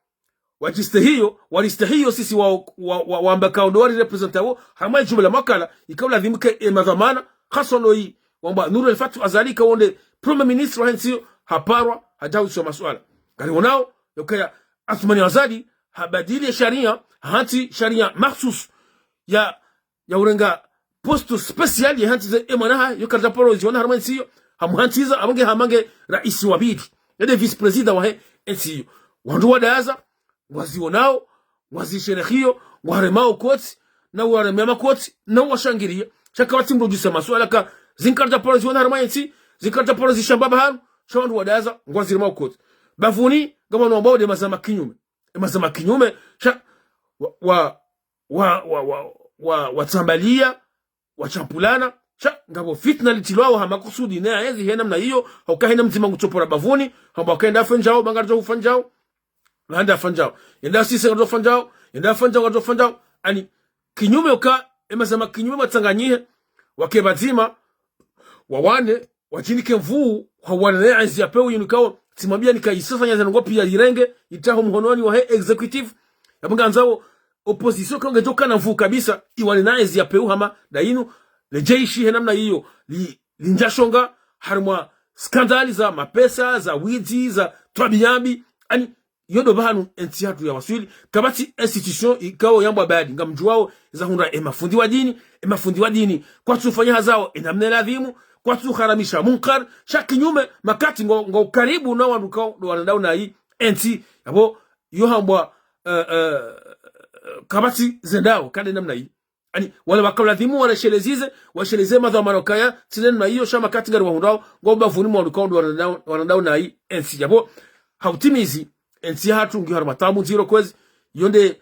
wadjistehiyo, waristehiyo sisi wa, wa, wa, wamba ikao ndo wari représentants wo, harimwa e djumla mawakala, ikao ladhimu ke e madhwamana, haswa ndo yi, wamba Nour El Fath Azali ikao nde Premier Ministre wahe entsi iyo, haparwa, hadja uziswa masuala. Ngarionao, yokaya Assoumani Azali, habadili ye sharia, hantsi sharia makhsus ya, ya urenga poste spécial ya hantsi ze emwana ha, yo karidja paro ziona harimwa entsi iyo, hamuhantsiza, apvo nge hama nge raisi wa pvili, yende vice-président wahe entsi iyo. Wandru wadaza, ngwazionao, ngwazisherehiyo, ngwaremao kotsi, na uwaremea makotsi, na uwashangiriya. Sha kapvatsi mndru udjisa masuala ka, zinu karidja paro ziona harimwa entsi, zinu karidja paro zishamba pvahanu, sha wandru wadaza, ngwaziremao kotsi. Bapvuni, ngapvo wanu wambao nde mazama kinyume. E mazama kinyume, sha, wa, wa, wa, wa, wa, wa, watsambaliya, watshampulana, sha, ngapvo fitna litrilwao ha makusudi, ne aezi he namna iyo, hauka hena mdzima ngutsopora bapvuni, hamba uka yenda afanyao, ba ngaridjo ufanyao, ba handa afanyao. Yenda sisi ngaridjo ufanyao, yenda afanyao, ngaridjo ufanyao. Ani, kinyume uka, e mazama kinyume watsanganyihe, wake pvadzima, wawane, wadjinike nvuu, hwawana ne ezi ya pewu yinu ikao, tsimwambia nika isafanya ze ndrongoo pia irenge, itaho mhononi wahe exécutif. Yapvo ngandzao opposition ikao ngedjo kana nvuu kabisa, iwane ne ezi ya pewu hama, nda inu, le jeshi he namna iyo, li, lindza shonga, harimwa scandale za mapesa, za widzi, za twabiya mbi, ani, yo ndo pvahanu entsi yatru yawaswili, kapvatsi institution ikao yambwa badi, ngamdjuwao, za hundra e mafundi wa dini, e mafundi wa dini, kwatsu fanya hazi yawo, e namna ladhimu, kwatsu haramisha munkar, sha kinyume, makati ngo, ngo karibu na wandru ikao, ndo wanandao na yi, entsi, yapvo, yo hambwa, eh, eh, kapvatsi zendao, kade namna yi. Ani, wala waka ladhimu, wareshelezeze, washeleze madhwamana ukaya, tsi nde namna iyo sha makati ngari wahundrao, ngo bapvuni mwa wandru ikao ndo wanandao, wanandao na yi, entsi yapvo, hautimizi, entsi yahatru ngiyo harimwa tabu ndziro kwezi, yo nde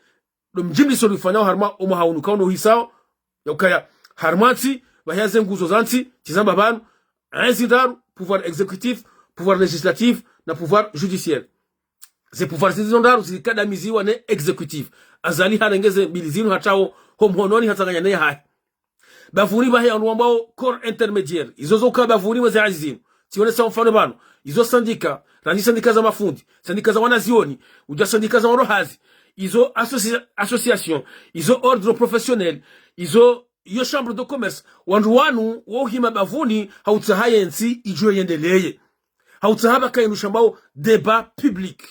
ndo mjimliso rifanyao harumwa omwaha unu kaono uhisao, ya ukaya harumwa ntsi, pvahiya ze nguzo za ntsi, tsi zamba pvanu, ezi ndraru, pouvoir exécutif, pouvoir législatif, na pouvoir judiciaire. Ze pouvoir zizo ndraru zikadamiziwa ne exécutif. Azali harenge ze mbili zinu hatrao ho mhononi hatsanganya ne yahahe. Bapvuni pvahe wandru wambwao corps intermédiaire. Izo zoka bapvuni mwa ze hazi zinu. Tsionesa mfano pvanu. Izo sandika, randzi sandika za mafundi, sandika za wanazioni, udja sandika za wandru hazi, izo associ-, association, izo ordre professionnel, izo iyo chambre de commerce. Wandru wanu wo uhima bapvuni hautsaha ye ntsi idjo yendeleye. Hautsaha pvaka inu shambao débat public.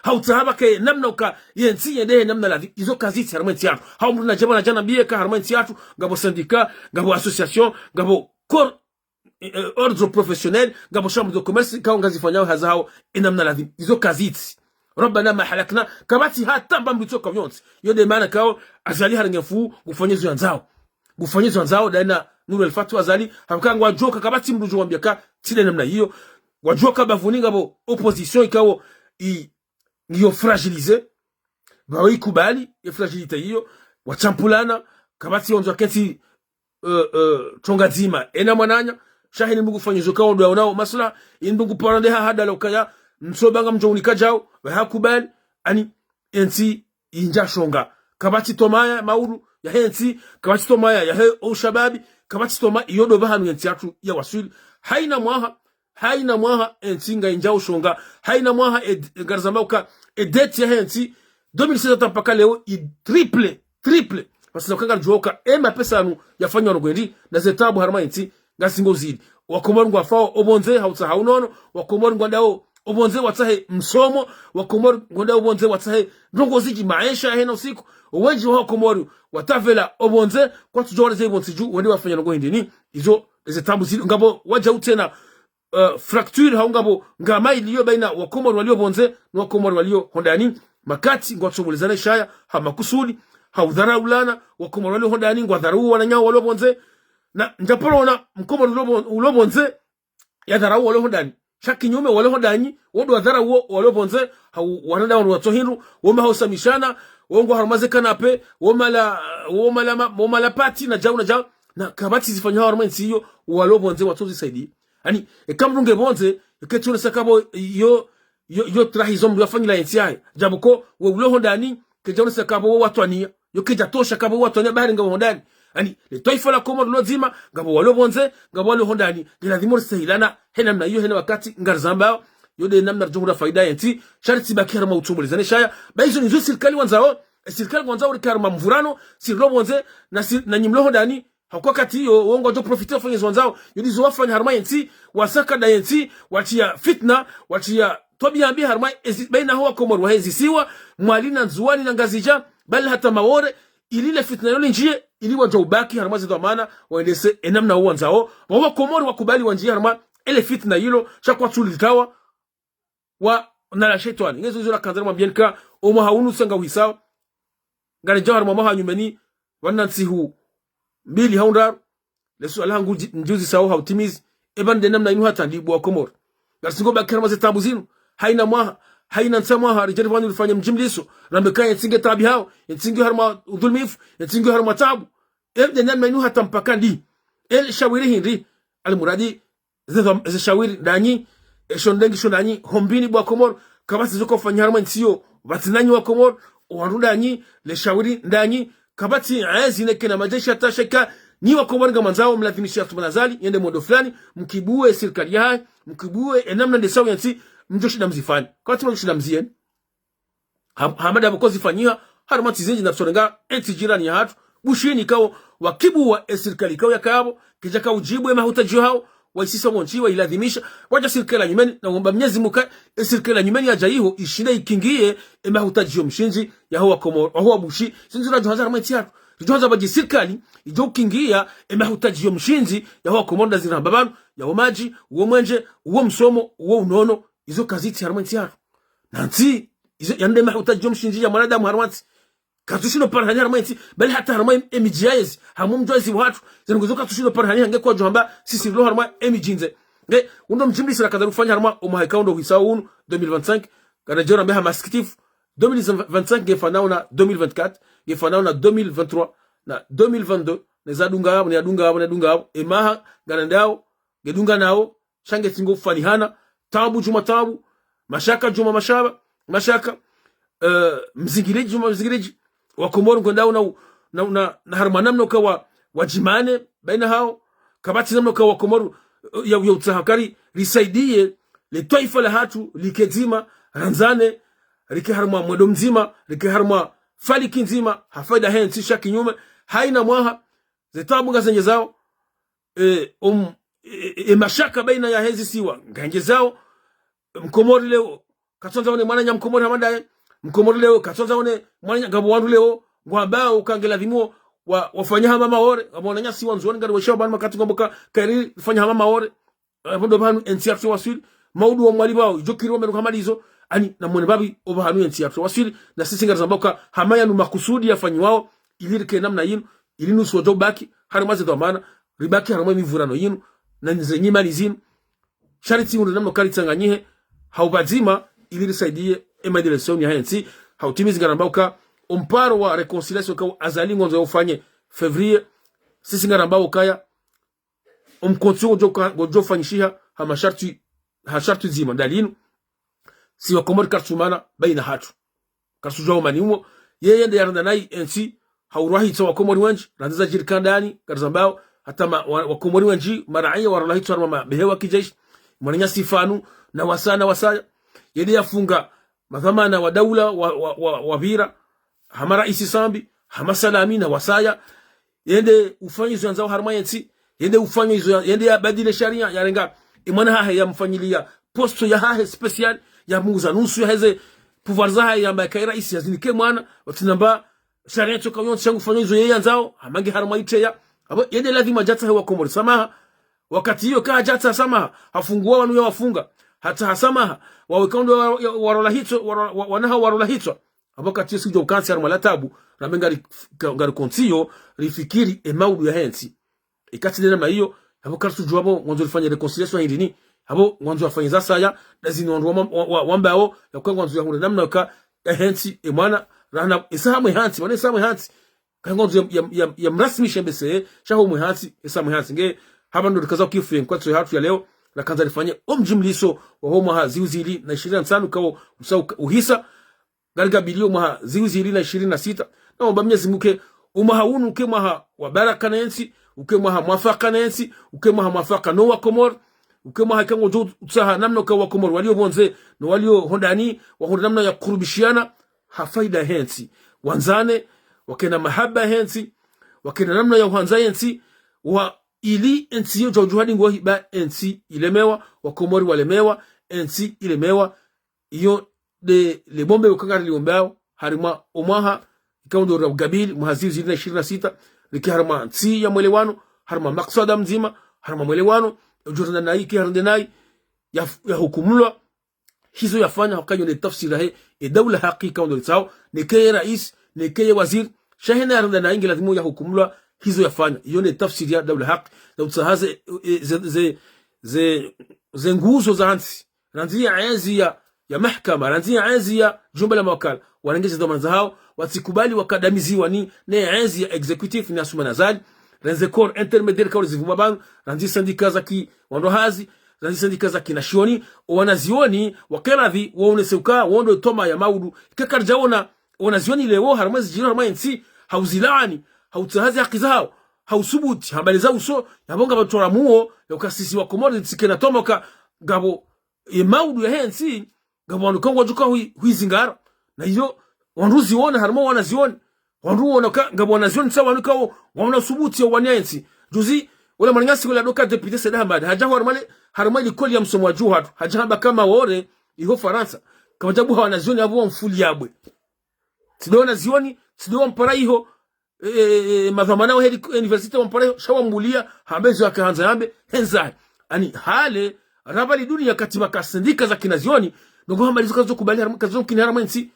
Hautsaha pvaka namna uka ye ntsi yende he namna ladhimu. Izo kazitsi harumwa entsi yatru. Hau mndru nadja pvanu nadja nambiye ka harumwa entsi yatru ngapvo syndicat, ngapvo association, ngapvo corps, eh, ordre professionnel, ngapvo chambre de commerce, kao ngazifanyao hazi hao e namna ladhimu. Izo kazitsi. Rabbana ma halakna, kapvatsi hata mba mdru tsoka yontsi. Iyo nde maana kao Azali harenge mfuu, ngufanye zo yandzao. Ngufanye zo yandzao, daina Nour El Fath Azali, hapvaka ngwadjoka kapvatsi mdru djo wambia ka tsi nde namna iyo. Ngwadjoka bapvuni ngapvo opposition ikao i, ngiyo fragilisé, pvawo ikubali ye fragilité iyo, watsampulana, kapvatsi wandzo wakentsi, eh, eh, tronga dzima ena mwananya, sha heni mdru ngufanya zo kao ndo yaonao maslaha, ini mdru ngupara nde hahadala ukaya, ntsoba ngamdjo unika djao, pvaha kubali, ani, entsi indja shonga. Kapvatsi twamaya maulu yahe ntsi, kapvatsi twamaya yahe oushababi, kapvatsi twamaya iyo ndo pvahanu yentsi yatru ya waswili. Haina mwaha, haina mwaha, entsi ngaindjao shonga. Haina mwaha, ed-, ngarizamba uka, e dette yahe ntsi, deux mille seize hata mpaka leo, i triple, triple. Pvasina uka ngaridjuwa uka, e mapesa yanu yafanywa no ngwendi, na ze taabu harumwa entsi, ngazingo zidi. Wakomori ngwafao opvondze, hautsaha unono, Wakomori ngwandao opvondze watsahe msomo, Wakomori ngwandao opvondze watsahe ndrongoo zidji maesha yahe na usiku. Owendji wa Wakomori watravela opvondze, kwatsudjuwa wale ze ipvontsi dju, wende wafanya ndrongoo hindrini, izo ze taabu zidi, ngapvo wadja utsena, eh, fracture, hau ngapvo ngama iliyo baina Wakomori walio pvondze, na Wakomori walio hondani, makati ngwatsobolezana ishaya, ha makusudi, ha udharaulana, Wakomori walio hondani, ngwadharau wananyao walio pvondze, na ndjaparo ona Mkomori ulio pvo-, ulio pvondze, yadharau walio hondani. Sha kinyume walio hondani, wo ndo wadharau wo walio pvondze, hau wanadamu wandru watso hindru, wo mba hausamishana, wo ngwa harumwa ze kanape, wo mala, wo mala ma-, wo mala pati na djau na djau, na kapvatsi zifanywa harumwa entsi iyo, walio pvondze watso zisaidi. Ani, eka mdru nge pvondze, eka tsionesa kapvo yo, yo, yo trahison mdru yafanyila entsi yahe. Djabu ko, we ulio hondani, kedja onesa kapvo wo watwaniya. Yo kedja tosha kapvo wo watwaniya, bahari ngapvo hondani. Ani, le twaifa la Komori lo dzima, ngapvo walio pvondze, ngapvo walio hondani. Nge ladhimu risahilana, he namna iyo, he na wakati, ngarizambao, yo nde namna ridjo hura faida yentsi, sha ritsi baki harumwa utsombolezana ishaya. Ba izo nizo sirikali wandzao, e sirikali wandzao rike harumwa mvurano, si rilo pvondze, na si, na nyi mlio hondani, hauka wakati iyo, wo ngwadjo profité wafanye zo wandzao, yo ndizo wafanya harumwa yentsi, wasakada yentsi, watriya fitna, watriya twabiya mbi harumwa ezi, baina ho Wakomori wahe zisiwa, Mwali na Ndzuwani na Ngazidja, bali hata Maore, ili le fitna yo lindjiye, ili wadjo ubaki harumwa ze dhwamana, waendese e namna wo wandzao, wa Wakomori wakubali wandjiye harumwa ele fitna ilo, sha kwatsu litawa, wa nala shetwani. Ngezo izo nakandza namwambiyeni ka, omwaha unu usa nga uhisao, ngaridjao harumwa mwaha nyumeni, pvanu na ntsihu mbili hau ndraru, le suala hangu ndji-, ndjiuzisao hautimizi, eba nde namna inu hata ndi bo Wakomori. Ngarisingo baki harumwa ze taabu zinu, haina mwaha, haina ntsa mwaha, ridjeri pvanu rifanye mjimliso, rambe ka yentsi nge taabihao, yentsi nge harumwa udhulumifu, yentsi nge harumwa taabu. Eba nde namna inu hata mpaka ndi. El shawiri hindri, almuradi, ze dhwa-, ze shawiri ndanyi, e sho ndengi sho ndanyi, ho mbini bo Wakomori, kapvatsi zo ka ufanya harumwa entsi iyo, pvatsi nanyi Wakomori, owandru ndanyi, le shawiri ndanyi, kapvatsi, eh, zine kena majeshi hata sheka, nyi Wakomori ngamandzao mlazimishe Assoumani Azali, yende mwendo fulani, mkibuwe sirikali yahahe, mkibuwe e namna nde sawu yentsi, mdjo shinda mzifanye. Kapvatsi mdjo shinda mziyeni. Ha-, hama ndapvo ko zifanyiha, harumwa ntsi zindji na tsorenga, entsi jirani yahatru, Bushini kao, wakibuwa e sirikali kao yakapvo, kedja ka udjibu e mahutadjio hao, waisisa pvontsi, wailazimisha, wadja sirikali ya nyumeni, na womba Mnyezi Mungu ka, e sirikali ya nyumeni yadja iho, ishinde ikingiye, e mahutadjio mshindzi, yaho Wakomori, waho Wabushi, zindru radjo handza harumwa entsi yahatru, ridjo handza pvadje sirikali, idjo ukingiya, e mahutadjio mshindzi, yaho Wakomori nda ziramba pvanu, yaho madji, uwo mwenje, uwo msomo, uwo unono, izo kazitsi harumwa entsi yahatru. Na ntsi, izo, yanu nde mahutadjio mshindzi ya mwanadamu harumwa ntsi. Katsushindo parihani harumwa entsi, bali hata harumwa em-, emidji ya yezi, harumwa mdji wa yezi wahatru, zinu ngizo katsushindo parihani hange kwadjo hamba, sisi rilo harumwa emidji ndze. Nge, undo mjimliso rakadha rufanya harumwa omwaha ikao ndo uhisao unu, deux mille vingt-cinq, ngaridjo rambe ha masikitifu, deux mille vingt-cinq ngefanao na deux mille vingt-quatre, ngefanao na deux mille vingt-trois, na deux mille vingt-deux, neza dunga yapvo, neza dunga yapvo, neza dunga yapvo, emaha ngarendao, ngedunga nao, sha ngetsi ngofanihana, tabu djuma tabu, mashaka djuma mashaba, mashaka, eh, mzingiriji djuma mzingiriji, wakomori ngwendao na, na, na, na harumwa namna uka wa, wadjimane, baina hawo, kapvatsi namna uka wakomori, eh, ya, ya utsaha kari, risaidie, le twaifa lahatru, like dzima, randzane, rike harumwa mwendo mdzima, rike harumwa faliki ndzima, ha faida yahe ntsi sha kinyume, haina mwaha, ze tabu ngazendjezao, eh, um, eh, eh, mashaka baina yahe zisiwa, ngayendjezao, Mkomori leo, katsondza one mwananya Mkomori hama ndaye, Mkomori leo, katsondza one mwananya, ngapvo wandru leo, ngwambao uka ngeladhimu wa, wafanya hama Maore, ngapvo wananyasi wa Ndzuwani ngari weshao pvanu makati ngwambo ka, kari fanya hama Maore, eh, pvondo pvanu entsi yatru waswili, maudu wa mwali pvao, idjo kiri wa menu hama ndizo, ani, namwone pvapvi, opvahanu entsi yatru waswili, na sisi ngarizambao ka, hama yanu makusudi yafanyiwao, ili rike namna yinu, ili nusu wadjo baki, harumwa ze dhwamana, ribaki harumwa mivurano yinu, na nze nyimani zinu, sha ritsi hundre namna uka ritsanganyihe, ha upvadzima, ili risaidie, emaendeleo yahe ntsi, ha utimizi ngarambao uka, omparo wa réconciliation uka Azali ngwandzo yaufanye février, sisi ngarambao ukaya, omkontsi ngudjo ka, ngudjo fanyishiha, ha masharti, ha sharti dzima, ndalinu, si wakomori karitsumana, baina hatru. Karitsudjuwa umani umo, yeye nde yarenda nayi entsi, ha urwahitsa wakomori wendji, randzi zadjiri kandani, ngarizambao, hata ma, wa, wakomori wendji, maraiya warwahitswa harumwa mabehewa kijeshi, mwananyasi Fanu, na wasaya, na wasaya. Yende yafunga madhwamana wa daula, wa, wa, wa, wapvira, hama raisi Sambi, hama Salami, na wasaya. Yende ufanya izo yandzao harumwa yentsi, yende ufanya izo ya, yende yabadili sharia, yarenga, emwana hahe yamfanyilia poste yahahe spécial, yamunguza nusu yaheze pouvoir zahahe yamba eka raisi yazinike mwana, watsinamba sharia tsoka yontsi sha ngufanya izo yeye yandzao, hama nge harumwa itreya. Apvo, yende ladhima yadjatsahe wakomori samaha. Wakati iyo kahadjatsaha samaha, hafunguwa wanu yawafunga. Hatsaha samaha, waweka ndo wa, wa, warwahitswa, wa, wa, wanaha warwahitswa. Apvo wakati iyo sudjo ukantsi harumwa la tabu, rambe ngari, ka, ngari kontsiyo, rifikiri emaudu yahe ntsi. Ikatsi nde namna iyo, apvo karitsudjuwa apvo, ngwandzo rifanye réconciliation hindrini, apvo ngwandzo yafanye zasaya, ndazini wandru wa, wa, wa, wambao, yauka ngwandzo yahundre namna uka, yahe ntsi, emwana, rahana, esa hamwe hantsi, mwana esa hamwe hantsi. Ka ngwandzo ya, ya, ya, yamrasimishe mbese, sha ho mwe hantsi, esa mwe hantsi. Nge, hapva ndo rikaza ukifu ye nkwatso yahatru ya leo, rakandza rifanye omjimliso, waho mwaha ziwu zili na ishirini na ntsanu kao, usa uka, uhisa, ngari kabilio mwaha ziwu zili na ishirini na sita. Na wamba Mwenyezi Mungu ke, omwaha unu uke mwaha wa baraka ne ntsi, uke mwaha mwafaka ne ntsi, uke mwaha mwafaka no wakomori, uke mwaha ika ngudjo utsaha namna uka wakomori walio pvondze, no walio hondani, wahundre namna ya kukurubishiana, ha faida yahe ntsi. Wandzane, wakena mahaba yahe ntsi, wakena namna ya uhandza yentsi, wa ili entsi iyo djau djuhadi ngohi ba entsi ilemewa, wakomori walemewa, entsi ilemewa, iyo nde le bombe uka ngari liombao, harumwa omwaha, ikao ndo ra ukabili, mwaha ziwu zili na ishirini na sita, rike harumwa ntsi ya mwelewano, harumwa makswada mdzima, harumwa mwelewano, udjurenda nayi, ke harende nayi, ya, yahukumulwa, hizo yafanya, hauka iyo nde tafsiri yahe, e daula haki ikao ndo ritsao, neke ye raisi, neke ye waziri, sha hena yarenda nayi nge ladhimu yahukumulwa, hizo yafanya, iyo nde tafsiri ya daula haki, na utsaha ze, e, ze, ze, ze, ze nguzo za hantsi, randzi ye ezi ya, ya mahakama, randzi ye ezi ya jumba la mawakala, warenge ze dhwamana zahao, watsikubali wakadamiziwa ni, ne ezi ya exécutif ni Assoumani Azali, randzi corps intermédiaire kao rizivuma pvanu, randzi syndicat za ki wandru hazi, randzi syndicat za kinazioni, owanazioni, wakeradhi, waonese uka, wo ndo toma ya maudu, ika karidjaona, owanazioni leo, harumwa zidjiri, harumwa yentsi, hauzilaani, hautsaha ze haki zahao, hausubuti, hamba leza uso, yapvo ngapvatsu ramuo, yauka sisi wakomori, tsikena toma uka, ngapvo, e maudu yahe ntsi, ngapvo wanu ka ngwadjuka hui, huizingara. Na iyo, wandru ziona, harumwa wanazioni. Wandru wona ka, ngapvo wanazioni tsa wanu kao, waona subuti ya wanya yentsi. Juzi, ola mwananyasi ola ndo ka député Said Ahmed, hadja harumwa le, harumwa likoli ya msomo wa juu hatru, hadja hamba ka Maore, iho Farantsa. Kapvadja buha wanazioni apvo wamfuli yabwe. Tsi ndo wanazioni, tsi ndo wampara iho, e, e, e, madhwamana wahe université wampara iho, sha wambulia, hambe zo yakahandza yambe, hendza. Ani, hale, rapvali dunia kati maka syndicat za kinazioni, ndrongoo hama ndizo kazo kubali harumwa, kazo kini harumwa yentsi.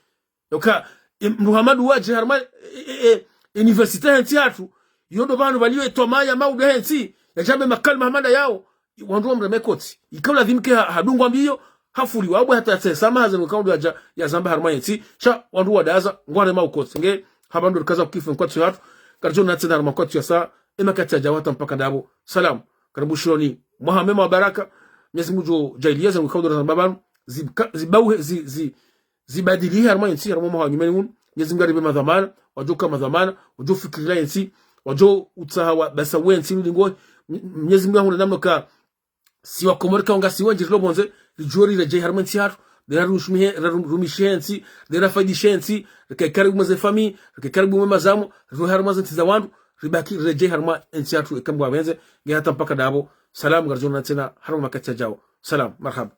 Yauka, e, mdru Hamadu wadje harumwa, e, e, e, université yahe ntsi hatru, iyo ndo pvanu pvalio e toma ya maudu yahe ntsi, yadje yambe makalima hama ndayao, wandru wamreme kotsi. Ikao ladhimu ke ha, hadungwa mbio, hafuliwa, abwe hata yatsahe samaha ze nuka ndo yadja yazamba harumwa yentsi, sha wandru wadaza, ngware maukotsi. Nge, hapvanu ndo rikaza kukifu nkwatsu yatru, ngaridjo onana tsena harumwa nkwatsu yasa, emakati yadjao hata mpaka ndapvo. Salam, karibu shironi, mwaha mema wa baraka, Mwenyezi Mungu ngudjo djaaliya ze nuka ndo razamba pvanu, zibka-, zibauhe, zi-, zi-, zibadilihe harumwa yentsi, harumwa mwaha wa nyumeni unu, Mwenyezi Mungu aripve madhwamana, wadjo uka madhwamana, wadjo ufikirila yentsi, wadjo utsaha wa basa wentsi, nuli ngo, Mwenyezi Mungu ahundre namna ka, si Wakomori ka wanga si wendji rilo pvondze, ridjuwe riredjeyi harumwa yentsi yatru, nde rarumishihe, rarum-, rumishihe yentsi, nde rafaidishe yentsi, rike karibu mwa ze famille, rike karibu mwa mazamu, riwe harumwa ze ntsi za wandru, ribaki riredjeyi harumwa yentsi yatru, eka Mngu apvendze, nge hata mpaka ndapvo. Salam, ngaridjo onana tsena, harumwa makati yadjao. Salam, marhaba.